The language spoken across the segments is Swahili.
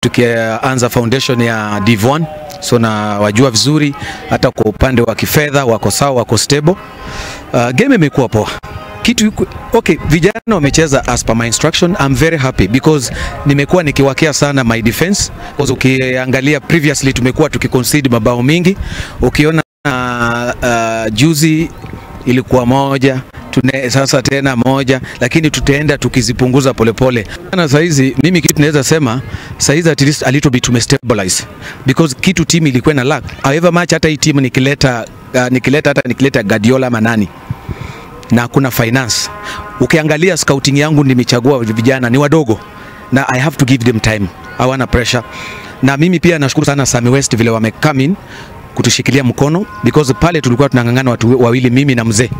Tukianza foundation ya Div 1, so na wajua vizuri hata kwa upande wa kifedha wako sawa, wako stable. Game imekuwa poa. Kitu okay, vijana wamecheza as per my instruction. I'm very happy because nimekuwa nikiwakia sana my defense, because ukiangalia previously tumekuwa tukiconcede mabao mingi. Ukiona juzi ilikuwa moja, sasa tena moja, lakini tutaenda tukizipunguza polepole. Na saizi mimi kitu naweza sema saizi at least a little bit tumestabilize, because kitu team ilikuwa na lack. However much hata hii team nikileta hata nikileta Guardiola manani na kuna finance. Ukiangalia scouting yangu nimechagua vijana ni wadogo na I have to give them time. Hawana pressure. Na mimi pia nashukuru sana Sami West vile wame come in kutushikilia mkono, because pale tulikuwa tunang'ang'ana watu wawili, mimi na mzee.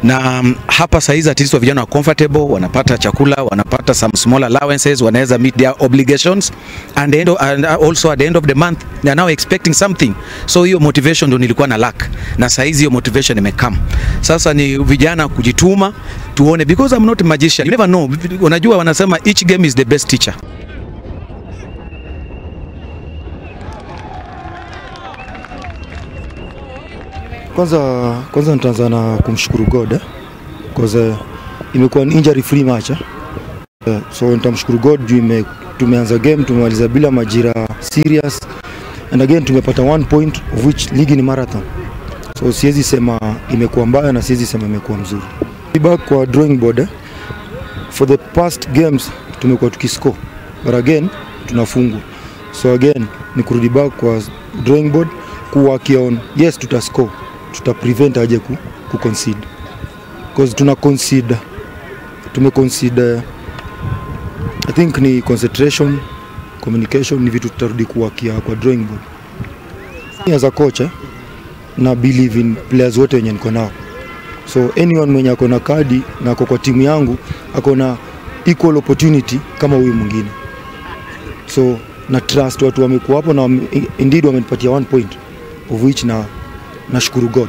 Na hapa saizi at least vijana wa comfortable, wanapata chakula, wanapata some small allowances, wanaweza meet their obligations, and also at the end of the month they are now expecting something. So hiyo motivation ndio nilikuwa na lack, na saizi hiyo motivation imekam. Sasa ni vijana kujituma, tuone, because I'm not a magician. You never know. Unajua wanasema each game is the best teacher. Kwanza nitaanza na kumshukuru God, because imekuwa ni injury free match. So nitamshukuru God juu tumeanza game tumemaliza bila majira serious, and again tumepata 1 point, of which ligi ni marathon. So siwezi sema imekuwa mbaya na siwezi sema imekuwa mzuri. Back kwa drawing board, for the past games tumekuwa tukiscore, but again tunafungwa. So again ni kurudi back kwa drawing board kuwork on, yes tutascore, tuta prevent aje ku concede, because tuna concede, tume concede. I think ni concentration, communication ni vitu tutarudi kuwakia kwa drawing board. As a coach, na believe in players wote wenye niko nao. So anyone mwenye ako na kadi na ako kwa timu yangu ako na equal opportunity kama huyu mwingine. So na trust watu wamekuwa hapo na indeed wamenipatia 1 point, of which na nashukuru God.